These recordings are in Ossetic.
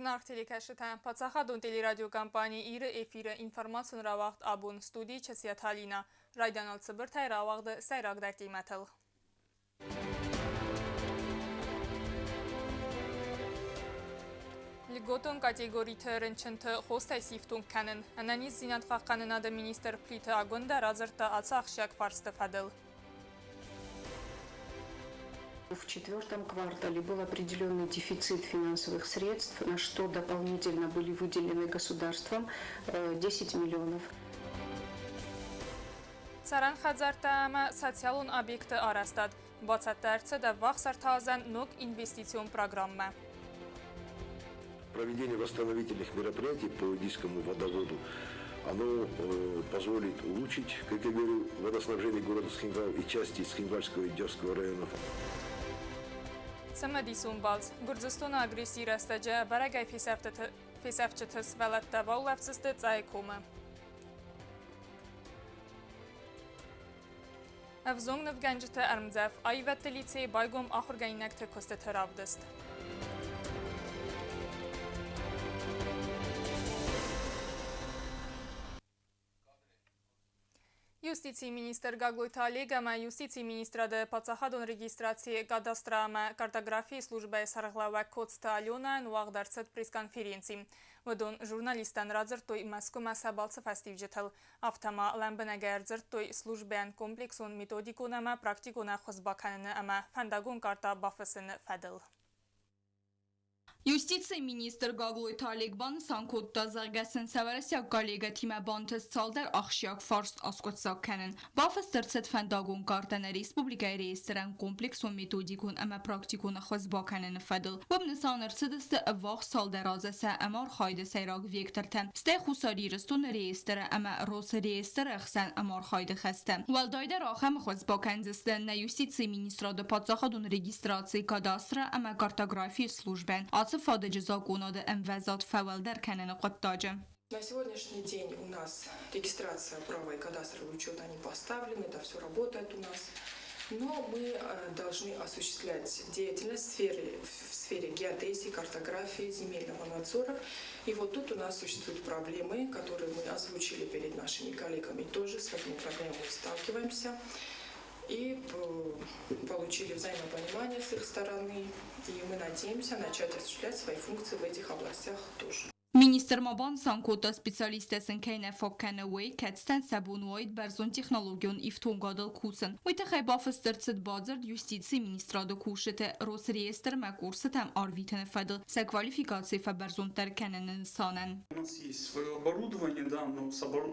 Зынаргъ телекӕсджытӕ, паддзахадон телерадиокомпани Иры эфиры информацион рауагъд абон студийы Часиаты Алинӕ. Райдианыл цыбыртӕй рауагъды сӕйрагдӕр темӕтыл. Льготон категориты рынчынты хостӕй сифтонг кӕнын. Ӕнӕниздзинад хъахъхъӕнынады министр Плиты Агуындӕ радзырдта ацы ахсджиаг фарсты фӕдыл. В четвертом квартале был определенный дефицит финансовых средств, на что дополнительно были выделены государством 10 миллионов. Цӕрӕн хӕдзӕрттӕ ӕмӕ социалон объектты арӕзтад бацӕттӕ ӕрцыд ӕввахс ӕртӕазӕн ног инвестицион программӕ. Проведение восстановительных мероприятий по Идийскому водоводу оно позволит улучшить, как я говорил, водоснабжение города Цхинвал и части Цхинвальского и Дерского районов. Цымыдисон балц. Гуырдзыстоны агрессийы рӕстӕджы ӕбӕрӕгӕй фесӕфджыты сывӕллӕттӕ баулӕфдзысты Цъӕйы комы. Ӕвзонг нывгӕнджыты ӕрмдзӕф аивӕдты лицейы байгом ахуыргӕнинӕгты куыстыты равдыст. Юстицийы министр Гаглойты Олег ӕмӕ юстицийы министрады паддзахадон регистрацийы кадастры ӕмӕ картографийы службӕйы сӕргълӕууӕг Коцты Аленӕйӕн уагъд ӕрцыд пресс-конференци. Уыдон журналисттӕн радзырдтой Мӕскуымӕ сӕ балцы фӕстиуджытыл. Афтӕ ма лӕмбынӕгӕй ӕрдзырдтой службӕйӕн комплексон методикон ӕмӕ практикон ӕххуыс бакӕныны ӕмӕ фӕндагон карта бафыссыны фӕдыл. Юстицийы министр Гаглойты Олег банысан кодта, зӕгъгӕ сын сӕ уӕрӕсейаг коллегӕтимӕ бантыст цалдӕр ахсджиаг фарст аскъуыддзаг кӕнын. Бафыст ӕрцыд фӕндагон картӕ нӕ республикӕйы реестрӕн комплексон методикон ӕмӕ практикон ӕххуыс бакӕныны фӕдыл. Уым нысан ӕрцыдысты ӕввахс цалдӕр азы сӕ ӕмархайды сӕйраг вектортӕ, стӕй Хуссар Ирыстоны реестры ӕмӕ Росреестры ӕхсӕн ӕмархайды хӕстӕ. Уӕлдайдӕр ахӕм ӕххуыс бакӕндзысты нӕ юстицийы министрады паддзахадон регистрацийы кадастры ӕмӕ картографийы службӕн ацы фадыджы закъонады ӕмвӕзад фӕуӕлдӕр кӕныны хъуыддаджы. На сегодняшний день у нас регистрация права и кадастровый учет, они поставлены, это все работает у нас. Но мы должны осуществлять деятельность в сфере геодезии, картографии, земельного надзора. И вот тут у нас существуют проблемы, которые мы озвучили перед нашими коллегами тоже, с какими проблемами мы сталкиваемся. И получили взаимопонимание с их стороны. И мы надеемся начать осуществлять свои функции в этих областях тоже. Министр ма банысан кодта, специалисттӕ сын кӕй нӕ фаг кӕны, уый, кӕцытӕн сӕ бон уаид бӕрзонд технологион ифтонгадыл кусын. Уый тыххӕй бафыст ӕрцыд бадзырд юстицийы министрады кусджыты Росреестрмӕ курсытӕм арвитыны фӕдыл сӕ квалификаци фӕбӕрзонддӕр кӕныны нысанӕн. У нас есть свое оборудование, да, но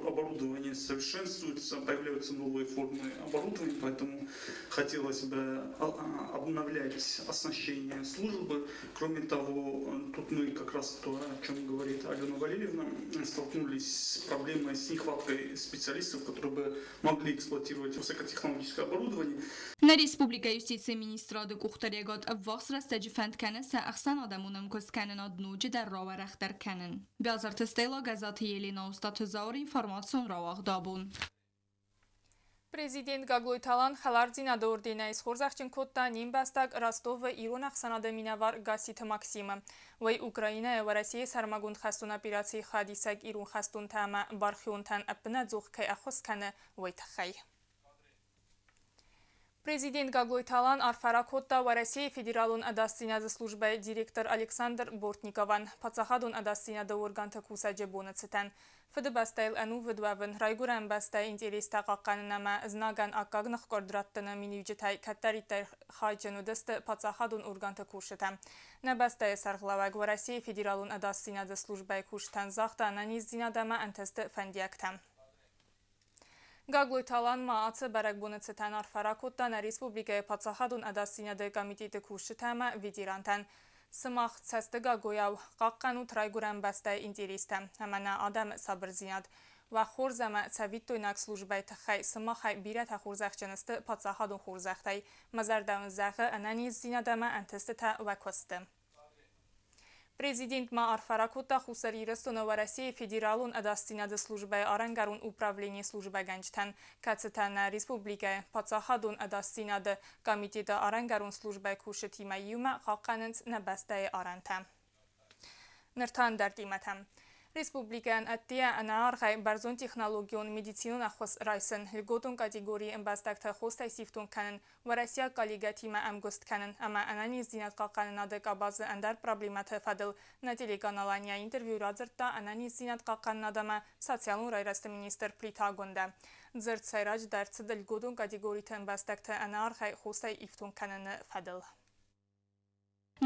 оборудование совершенствуется, появляются новые формы оборудования, поэтому хотелось бы обновлять оснащение службы. Кроме того, тут мы как раз то, о чем говорит Алена Валерьевна, столкнулись с проблемой с нехваткой специалистов, которые бы могли эксплуатировать высокотехнологическое оборудование. Нӕ республикӕйы юстицийы министрады къухдариуӕгад ӕввахс рӕстӕджы фӕнд кӕны сӕ ӕхсӕнадӕмон ӕмкуысткӕнынад ноджыдӕр рауӕрӕхдӕр кӕнын. Бязарты Стелла, Гӕззаты Елена, Остъаты Зауыр, информацион рауагъд абон. Президент Гаглойты Алан хӕлардзинады орденӕй схорзӕхджын кодта не мбӕстаг Ростовы ирон ӕхсӕнады минӕвар Гасситы Максимы. Уый Украинӕйы Уӕрӕсейы сӕрмагонд хӕстон операцийы хайадисӕг ирон хӕстонтӕ ӕмӕ бархионтӕн ӕппынӕдзух кӕй ӕххуыс кӕны, уый тыххӕй. Президент Гаглойты Алан арфӕ ракодта Уӕрӕсейы Федералон ӕдасдзинады службӕйы директор Александр Бортниковӕн паддзахадон ӕдасдзинады органты кусӕджы боны цытӕн. Фыдыбӕстӕйыл ӕнувыд уӕвын, райгуырӕн бӕстӕйы интерестӕ хъахъхъӕнын ӕмӕ знагӕн аккаг ныхкъуырд раттыны миниуджытӕй кӕддӕриддӕр хайджын уыдысты паддзахадон органты кусджытӕ. Нӕ бӕстӕйы сӕргълӕууӕг Уӕрӕсейы Федералон ӕдасдзинады службӕйы кусджытӕн загъта ӕнӕниздзинад ӕмӕ ӕнтысты фӕндиӕгтӕ. Гаглойты Алан ма ацы бӕрӕгбоны цытӕн арфӕ ракодта нӕ республикӕйы паддзахадон ӕдасдзинады комитеты кусджытӕ ӕмӕ ветерантӕн. Сымах цӕстыгагуыйау хъахъхъӕнут райгуырӕн бӕстӕйы интерестӕ ӕмӕ нӕ адӕмы сабырдзинад. Уӕ хорз ӕмӕ цӕвиттойнаг службӕйы тыххӕй сымахӕй бирӕтӕ хорзӕхджын сты паддзахадон хорзӕхтӕй. Мӕ зӕрдӕ уын зӕгъы ӕнӕниздзинад ӕмӕ ӕнтыстытӕ уӕ куысты. Президент ма арфӕ ракодта Хуссар Ирыстоны Уӕрӕсейы Федералон ӕдасдзинады службӕйы арӕнгӕрон управленийы службӕгӕнджытӕн, кӕцытӕ нӕ республикӕйы паддзахадон ӕдасдзинады комитеты арӕнгӕрон службӕйы кусджытимӕ иумӕ хъахъхъӕнынц нӕ бӕстӕйы арӕнтӕ. Ныр та ӕндӕр темӕтӕм. Республикӕйӕн ӕддейӕ ӕнӕаргъӕй бӕрзондтехнологион медицинон ӕххуыс райсын, льготон категорийы ӕмбӕстӕгты хостӕй сифтонг кӕнын, уӕрӕсейаг коллегӕтимӕ ӕмгуыст кӕнын ӕмӕ ӕнӕниздзинад хъахъхъӕнынады къабазы ӕндӕр проблемӕты фӕдыл нӕ телеканалӕн йӕ интервьюйы радзырдта ӕнӕниздзинад хъахъхъӕнынад ӕмӕ социалон райрӕзты министр Плиты Агуындӕ. Дзырд сӕйраджыдӕр цыд льготон категориты ӕмбӕстӕгты ӕнӕаргъӕй хостӕй ифтонг кӕныны фӕдыл.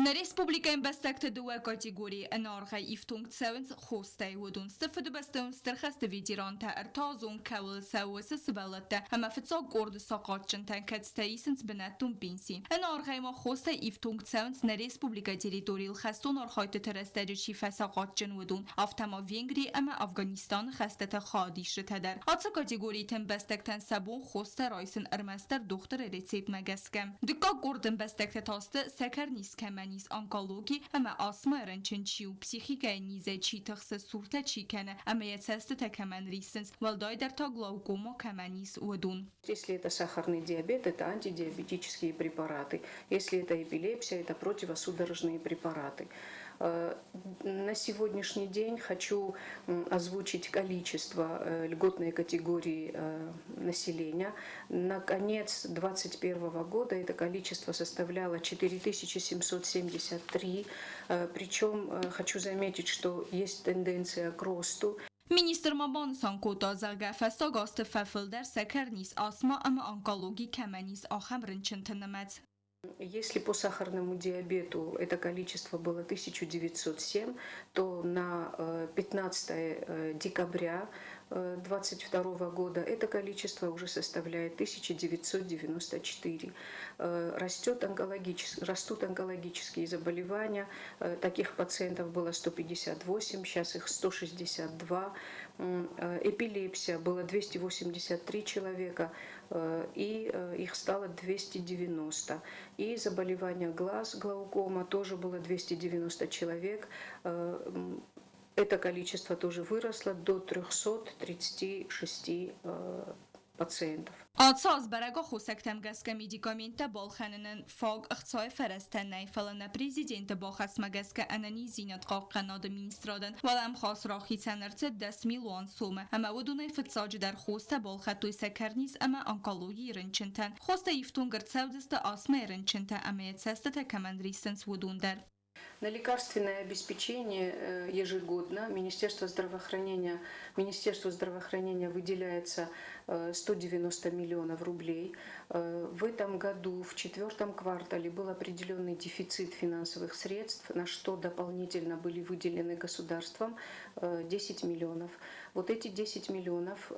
Нӕ республикӕйы ӕмбӕстӕгты дыууӕ категорийы ӕнӕаргъӕй ифтонг цӕуынц хостӕй. Уыдон сты Фыдыбӕстӕйон Стыр хӕсты ветерантӕ, ӕртӕазон кӕуыл цӕуы, уыцы сывӕллӕттӕ ӕмӕ фыццаг къорды сахъатджынтӕ, кӕцытӕ исынц бынӕттон пенси. Ӕнӕаргъӕй ма хостӕй ифтонг цӕуынц нӕ республикӕйы территорийыл хӕстон архайдтыты рӕстӕджы чи фӕсахъатджын, уыдон, афтӕ ма Венгри ӕмӕ Афганистаны хӕстыты хайадисджытӕ дӕр. Ацы категориты ӕмбӕстӕгтӕн сӕ бон хостӕ райсын ӕрмӕстдӕр дохтыры рецептмӕ гӕсгӕ. Дыккаг къорды ӕмбӕстӕгтӕ та сты сӕкӕрниз кӕмӕн ис, онкологи ӕмӕ астмайы рынчын чи у, психикӕйы низӕй чи тыхсы, суртӕ чи кӕны ӕмӕ йӕ цӕстытӕ кӕмӕн риссынц, уӕлдайдӕр та глаукома кӕмӕн ис, уыдон. Если это сахарный диабет, это антидиабетические препараты. Если это эпилепсия, это противосудорожные препараты. На сегодняшний день хочу озвучить количество льготной категории населения. На конец 2021 года это количество составляло 4773. Причем хочу заметить, что есть тенденция к росту. Министр ма банысан кодта, зӕгъгӕ, фӕстаг азты фӕфылдӕр сӕкӕрниз, астма ӕмӕ онкологи кӕмӕн ис, ахӕм рынчынты нымӕц. Если по сахарному диабету это количество было 1907, то на 15 декабря 2022 года это количество уже составляет 1994. Растут онкологические заболевания. Таких пациентов было 158, сейчас их 162. Эпилепсия было 283 человека, и их стало 290. И заболевания глаз, глаукома, тоже было 290 человек. Это количество тоже выросло до 336 пациентов. Ацы аз бӕрӕг аххосӕгтӕм гӕсгӕ медикаменттӕ балхӕнынӕн фаг ӕхцайы фӕрӕзтӕ нӕй, фӕлӕ нӕ Президенты бахӕсмӕ гӕсгӕ Ӕнӕниздзинад хъахъхъӕнады министрадӕн уӕлӕмхас рахицӕн ӕрцыд 10 милуан сомы ӕмӕ уыдонӕй фыццаджыдӕр хостӕ балхӕдтой сӕкӕрниз ӕмӕ онкологийы рынчынтӕн. Хостӕй ифтонг ӕрцӕудзысты астмӕйы рынчынтӕ ӕмӕ йӕ цӕстытӕ кӕмӕн риссынц, уыдон дӕр. На лекарственное обеспечение ежегодно Министерству здравоохранения выделяется 190 миллионов рублей. В этом году в четвертом квартале был определенный дефицит финансовых средств, на что дополнительно были выделены государством 10 миллионов. Вот эти 10 миллионов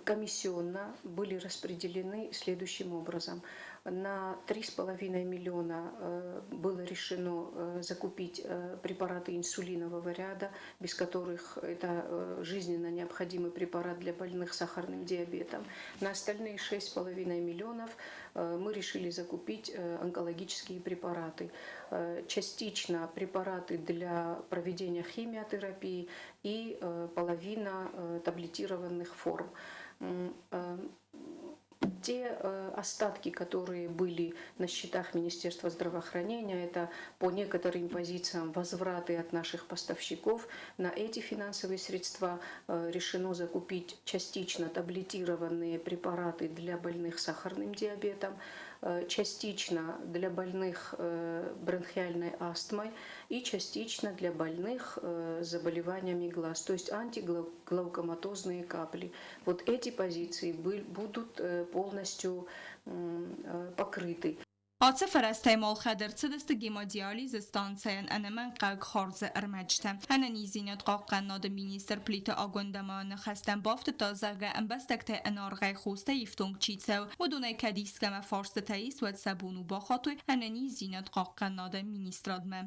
комиссионно были распределены следующим образом. На 3,5 миллиона было решено закупить препараты инсулинового ряда, без которых это жизненно необходимый препарат для больных сахарным диабетом. На остальные 6,5 миллионов мы решили закупить онкологические препараты. Частично препараты для проведения химиотерапии и половина таблетированных форм. Те остатки, которые были на счетах Министерства здравоохранения, это по некоторым позициям возвраты от наших поставщиков. На эти финансовые средства решено закупить частично таблетированные препараты для больных сахарным диабетом, частично для больных бронхиальной астмой и частично для больных с заболеваниями глаз, то есть антиглаукоматозные капли. Вот эти позиции будут полностью покрыты. Ацы фӕрӕзтӕй ма ӕлхӕд ӕрцыдысты гемодиализы станцӕйӕн ӕнӕмӕнгхъӕуӕг хардзы ӕрмӕджытӕ. Ӕнӕниздзинад хъахъхъӕнынады министр Плиты Агуындӕ ма ныхӕстӕм бафтыдта, зӕгъгӕ, ӕмбӕстӕгтӕй ӕнӕаргъӕй хостӕй ифтонг чи цӕуы, уыдонӕй кӕд искӕмӕ фарстытӕ ис, уӕд сӕ бон у бахатой ӕнӕниздзинад хъахъхъӕнынады министрадмӕ.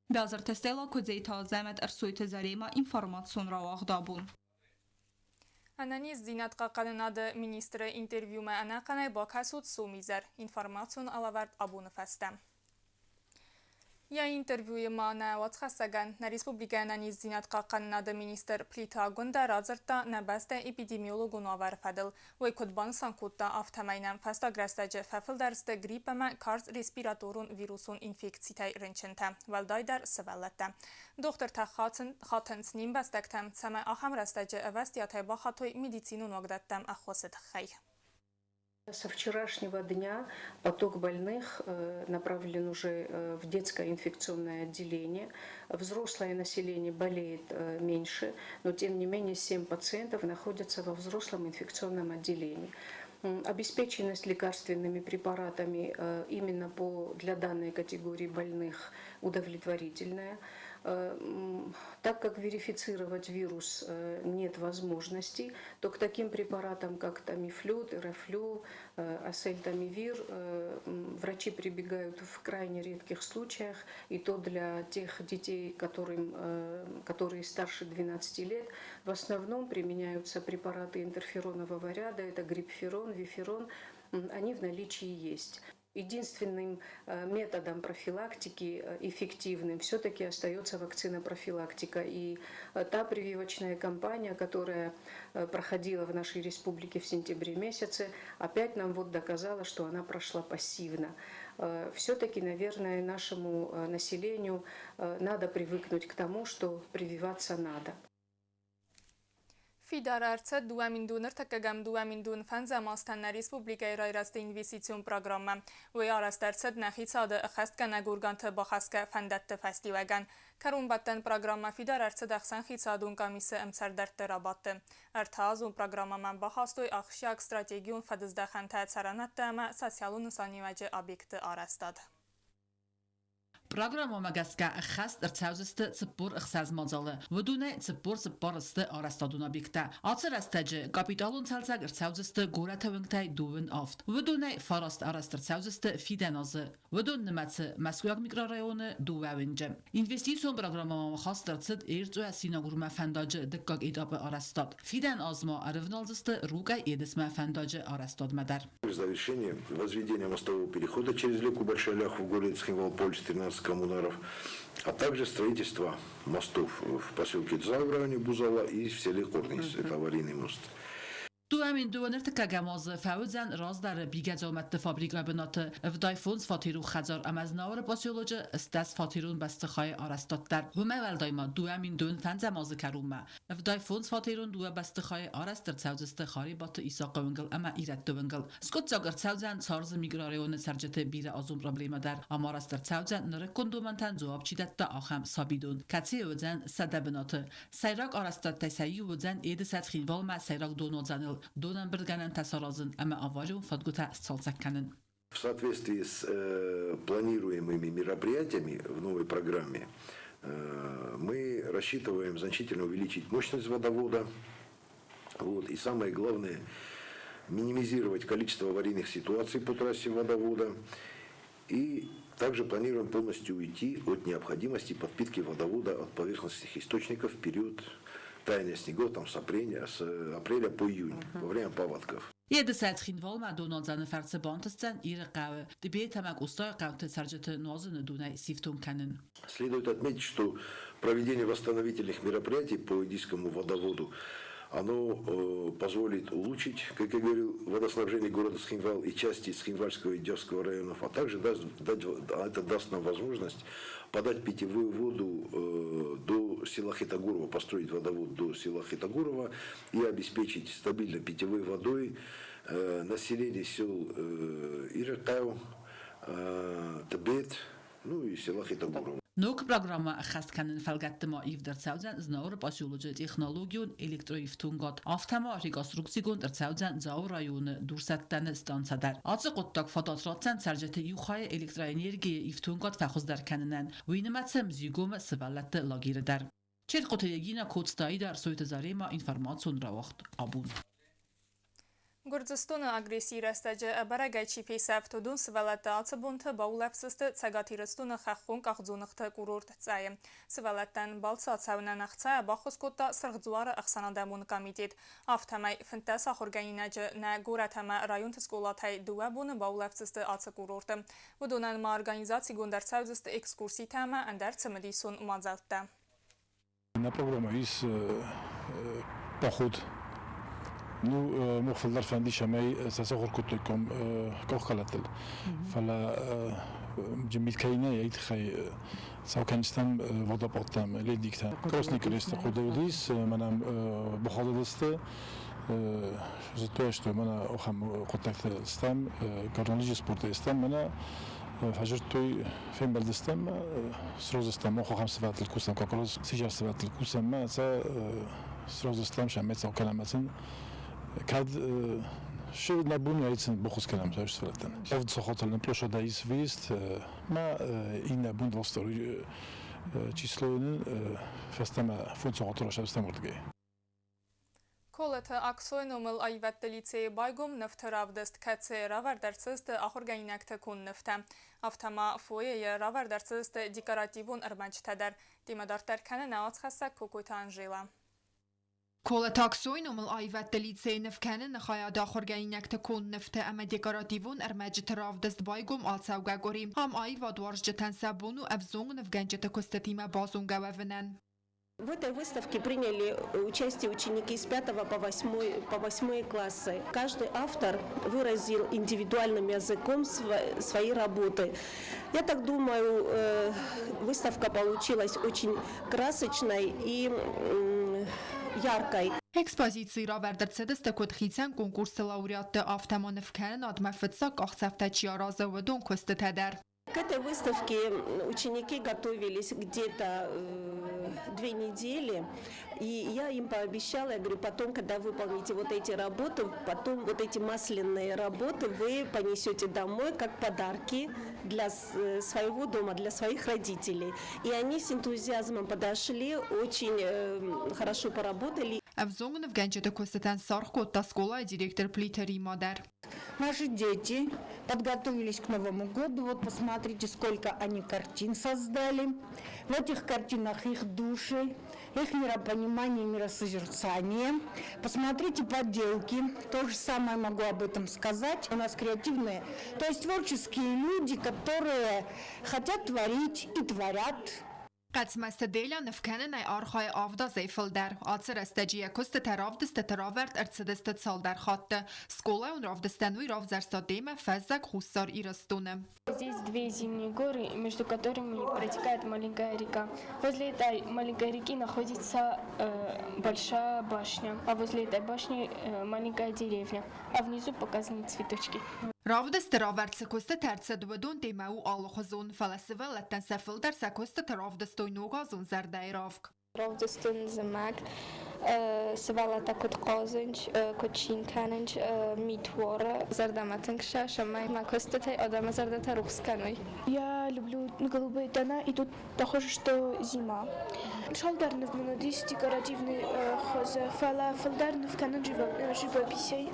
Бязырты Стелла, Куыдзеты Азӕмӕт, Ӕрсойты Заремӕ, информацион рауагъд Абон. Ӕнӕниздзинад хъахъхъӕнынады министры интервьюмӕ ӕнӕхъӕнӕй бакӕсут сомизӕр информацион алӕвӕрд Абоны фӕстӕ. Йӕ интервьюйы ма нӕ уацхӕссӕгӕн нӕ республикӕйы ӕнӕниздзинад хъахъхъӕнынады министр Плиты Агуындӕ радзырдта нӕ бӕстӕйы эпидемиологон уавӕры фӕдыл. Уый куыд банысан кодта, афтӕмӕй нӕм фӕстаг рӕстӕджы фӕфылдӕр сты грипп ӕмӕ карз респираторон вирусон инфекцитӕй рынчынтӕ, уӕлдайдӕр сывӕллӕттӕ. Дохтыртӕ хатынц не мбӕстӕгтӕм, цӕмӕй ахӕм рӕстӕджы ӕвӕстиатӕй бахатой медицинон уагдӕттӕм ӕххуысы тыххӕй. Со вчерашнего дня поток больных направлен уже в детское инфекционное отделение. Взрослое население болеет меньше, но тем не менее 7 пациентов находятся во взрослом инфекционном отделении. Обеспеченность лекарственными препаратами именно для данной категории больных удовлетворительная. Так как верифицировать вирус нет возможности, то к таким препаратам, как Тамифлю, Терафлю, Осельтамивир, врачи прибегают в крайне редких случаях, и то для тех детей, которые старше 12 лет. В основном применяются препараты интерферонового ряда, это гриппферон, виферон, они в наличии есть. Единственным методом профилактики эффективным все-таки остается вакцинопрофилактика. И та прививочная кампания, которая проходила в нашей республике в сентябре месяце, опять нам вот доказала, что она прошла пассивно. Все-таки, наверное, нашему населению надо привыкнуть к тому, что прививаться надо. Фидар ӕрцыд 2021-2025 азтӕн нӕ республикӕйы райрӕзты инвестицион программӕ. Уый арӕзт ӕрцыд нӕ хицауады ӕххӕстгӕнӕг органты бахӕсгӕ фӕндӕтты фӕстиуӕгӕн. Кӕронбӕттӕн программӕ фидар ӕрцыд ӕхсӕнхицауадон къамисы ӕмсӕрдӕртты рабадты. Ӕртӕазон программӕмӕ бахастой ахсджиаг стратегион фӕдыздӕхӕнтӕ цӕрӕнӕттӕ ӕмӕ социалон нысаниуӕджы объектты арӕзтад. Программӕмӕ гӕсгӕ ӕххӕст ӕрцӕудзысты 46 мадзалы. Уыдонӕй 44 сты арӕзтадон объекттӕ. Ацы рӕстӕджы капиталон цалцӕг ӕрцӕудзысты горӕты уынгтӕй 27. Уыдонӕй фараст арӕзт ӕрцӕудзысты фидӕн азы. Уыдон нымӕцы Мӕскуыйаг микрорайоны дыууӕ уынджы. Инвестицион программӕмӕ хаст ӕрцыд Эрцъуӕ Синагурмӕ фӕндаджы дыккаг этапы арӕзтад. Фидӕн аз ма ӕрывналдзысты Рукъӕй Едысмӕ фӕндаджы арӕзтадмӕ дӕр. Завершение возведения мостового перехода через реку Большая Ляха в городе Цхинвал-Поль 13 коммунаров, а также строительство мостов в поселке Дзау в районе Бузала и в селе Корнис, это аварийный мост. 2032 азы фӕуыдзӕн раздӕры бигӕдзаумӕтты фабрикӕйы бынаты 75 фатерон хӕдзар ӕмӕ Знауыры поселочы 80 фатерон бӕстыхайы арӕзтад дӕр. Уымӕй уӕлдай ма 2025 азы кӕронмӕ 75 фатерон дыууӕ бӕстыхайы арӕзт ӕрцӕудзысты Харебаты Исахъы уынгыл ӕмӕ Ирӕтты уынгыл. Скъуыддзаг ӕрцӕудзӕн Царзы микрорайоны цӕрджыты бирӕазон проблемӕ дӕр. Ам арӕзт ӕрцӕудзӕн нырыккон домӕнтӕн дзуапп чи дӕтта, ахӕм сабидон, кӕцыйы уыдзӕн 100 бынаты. Сӕйраг арӕзтӕдтӕй сӕ иу уыдзӕн Едысӕ Цхинвалмӕ сӕйраг донуадзӕныл донӕмбырдгӕнӕнтӕ саразын ӕмӕ аварион фадгуытӕ сцалцӕг кӕнын. В соответствии с планируемыми мероприятиями в новой программе мы рассчитываем значительно увеличить мощность водовода. Вот, и самое главное, минимизировать количество аварийных ситуаций по трассе водовода. И также планируем полностью уйти от необходимости подпитки водовода от поверхностных источников в период таяния снегов там, с апреля по июнь, во время паводков. Едысӕй Цхинвалмӕ донуадзӕны фӕрцы бантысдзӕн Ирыхъӕуы, Тъбет ӕмӕ Къостайыхъӕуты цӕрджыты нуазыны донӕй сифтонг кӕнын. Следует отметить, что проведение восстановительных мероприятий по Идийскому водоводу оно позволит улучшить, как я говорил, водоснабжение города Цхинвал и части Цхинвальского и Идиавского районов, а также это даст нам возможность подать питьевую воду до села Хетагурово, построить водовод до села Хетагурово и обеспечить стабильно питьевой водой население сел Ирытау, Тбет, ну и села Хетагурово. Ног программӕ ӕххӕст кӕныны фӕлгӕтты ма ивд ӕрцӕудзӕн Знауыры поселочы технологион электроифтонгад. Афтӕ ма реконструкцигонд ӕрцӕудзӕн Дзауы районы дурсӕттӕны станцӕ дӕр. Ацы хъуыддаг фадат ратдзӕн цӕрджыты иу хайы электроэнергийы ифтонгад фӕхуыздӕр кӕнынӕн, уый нымӕцы Мзигомы сывӕллӕтты лагеры дӕр. Четхъуты Егина, Коцты Аида, Ӕрсойты Заремӕ, информацион рауагъд Абон. Гуырдзыстоны агрессийы рӕстӕджы ӕбӕрӕгӕй чи фесӕфт, уыдон сывӕллӕттӕ ацы бонты баулӕфдзысты Цӕгат Ирыстоны хӕххон къахдзоныгъты курорт Цъӕйы. Сывӕллӕттӕн балцы ацӕуынӕн ӕхцайӕ баххуыс кодта Сырх Дзуары ӕхсӕнадӕмон комитет. Афтӕмӕй, 15 ахуыргӕнинаджы нӕ горӕт ӕмӕ районты скъолатӕй 2 боны баулӕфдзысты ацы курорты. Уыдонӕн ма организацигонд ӕрцӕудзысты экскурситӕ ӕмӕ ӕндӕр цымыдисон мадзӕлттӕ. Нӕ программӕ ис поход. Ну, мах фылдӕр фӕнди, цӕмӕй сӕ сахуыр кодтаиккам къахкъӕлӕттыл. Фӕлӕ джимбит кӕй нӕй, ай тыххӕй цау кӕныстӕм водопадтӕм, ледниктӕм. Красный Крест хъуыды уыдис, мӕнӕ бахадыдысты, зыдтой сты, мӕнӕ ахӕм хъуыддӕгты стӕм, горнолыжи спортӕй стӕм, мӕнӕ фӕзырдтой, фембӕлдыстӕм, сразу стӕм, мах ахӕм сывӕллӕттыл кусӕм, как раз сидзӕр сывӕллӕттыл кусӕм, мӕ сӕ сразу стӕм, сӕ цау кӕнӕм сын. Кӕд шы нӕ бон уаид сын баххуыс кӕнӕм сӕ сывӕллӕттӕн. 7 сахатыл нын площадӕ ис выезд, ма иннӕ бон 22 числойы нын фӕстӕмӕ 5 сахаты расӕвстӕм уырдыгӕй. Колыты Аксойы номыл аивӕдты лицейы байгом нывты равдыст, кӕцыйы равӕрд ӕрцыдысты ахуыргӕнинӕгты конд нывтӕ. Афтӕ ма фойейы равӕрд ӕрцыдысты декоративон ӕрмӕджытӕ дӕр. Темӕ дарддӕр кӕны нӕ уацхӕссӕг Кокойты Анжела. Колыты Аксойы номыл аивӕдты лицейы ныв кӕныны хайады ахуыргӕнинӕгты конд нывтӕ ӕмӕ декоративон ӕрмӕджыты равдыст байгом ацӕугӕ къуыри. Ам аивадуарзджытӕн сӕ бон у ӕвзонг нывгӕнджыты куыстытимӕ базонгӕ уӕвынӕн. В этой выставке приняли участие ученики с 5 по 8 классы. Каждый автор выразил индивидуальным языком свои работы. Я так думаю, выставка получилась очень красочной и яркой. Экспозицийы равӕрд ӕрцыдысты куыд хицӕн конкурсы лауреатты, афтӕ ма нывкӕнынадмӕ фыццаг къахдзӕфтӕ чи аразы, уыдон куыстытӕ дӕр. К этой выставке ученики готовились где-то 2 недели, и я им пообещала, я говорю, потом, когда выполните вот эти работы, потом вот эти масляные работы вы понесете домой как подарки для своего дома, для своих родителей. И они с энтузиазмом подошли, очень хорошо поработали. Ӕвзонг нывгӕнджыты куыстытӕн саргъ кодта скъолайы директор Плиты Рима дӕр. Наши дети подготовились к Новому году. Вот посмотрите, сколько они картин создали. В этих картинах их души, их миропонимание, миросозерцание. Посмотрите поделки. То же самое могу об этом сказать. У нас креативные, то есть творческие люди, которые хотят творить и творят. Хъӕцмӕзты Деля нывкӕнынӕй архайы 7 азӕй фылдӕр. Ацы рӕстӕджы йӕ куыстытӕ равдыстыты равӕрд ӕрцыдысты цалдӕр хатты. Скъолайон равдыстӕн уый равзӕрста темӕ «Фӕззӕг Хуссар Ирыстоны». Здесь две зимние горы, между которыми протекает маленькая река. Возле этой маленькой реки находится большая башня, а возле этой башни маленькая деревня, а внизу показаны цветочки. Равдысты равӕрд цы куыстытӕ ӕрцыд, уыдон темӕ у алыхуызон, фӕлӕ сывӕллӕттӕн сӕ фылдӕр сӕ куыстыты равдыстой ногазон зӕрдӕйы равг. Равдыстон зымӕг, сывӕллӕттӕ куыд хъазынц, куыд цин кӕнынц, мит уары. Зӕрдӕмӕ тынг цӕуы, мӕ куыстытӕй адӕмы зӕрдӕтӕ рухс кӕной. Я люблю голубые тона, и тут похоже, что зима. Цалдӕр ныв мын уыдис декоративный хуызы, фӕлӕ фылдӕр ныв кӕнын живописӕй.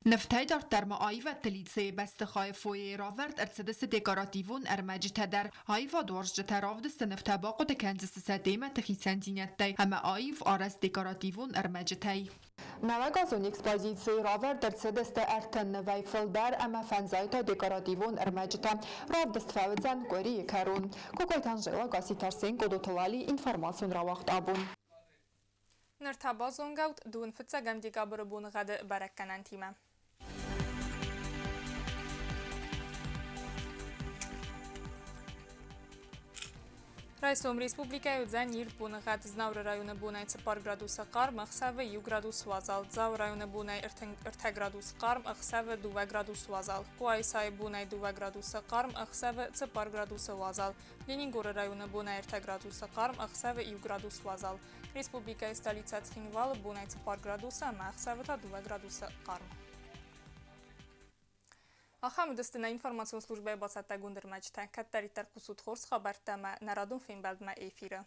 Нывтӕй дарддӕр ма аивӕдты лицейы бӕстыхайы фойейы равӕрд ӕрцыдысты декоративон ӕрмӕджытӕ дӕр. Аивадуарзджытӕ равдысты нывтӕ бахъуыды кӕндзысты сӕ темӕты хицӕндзинӕдтӕй ӕмӕ аив арӕзт декоративон ӕрмӕджытӕй. Нӕуӕгазон экспозицийы равӕрд ӕрцыдысты 30 нывӕй фылдӕр ӕмӕ 50 та декоративон ӕрмӕджытӕ. Равдыст фӕуыдзӕн къуырийы кӕрон. Кокойты Анжела, Гасситы Арсен, Къодоты Лали, информацион рауагъд «Абон». Ныр та базонгӕ ут 25 декабры боныгъӕды бӕрӕггӕнӕнтимӕ. Райсом республикӕйы уыдзӕн ирд боныгъӕд. Знауыры районы бонӕй 4 градусы хъарм, ӕхсӕвы 1 градус уазал. Дзауы районы бонӕй 3 градус хъарм, ӕхсӕвы 2 градус уазал. Къуайсайы бонӕй 2 градусы хъарм, ӕхсӕвы 4 градусы уазал. Ленингоры районы бонӕй 3 градусы хъарм, ӕхсӕвы 1 градус уазал. Республикӕйы столицӕ Цхинвалы бонӕй 4 градусы ӕмӕ ӕхсӕвы та 2 градусы хъарм. Ахӕм уыдысты нӕ информацион службӕйы бацӕттӕгонд ӕрмӕджытӕ. Кӕддӕриддӕр хъусут хорз хабӕрттӕ ӕмӕ нӕ радон фембӕлдмӕ эфиры.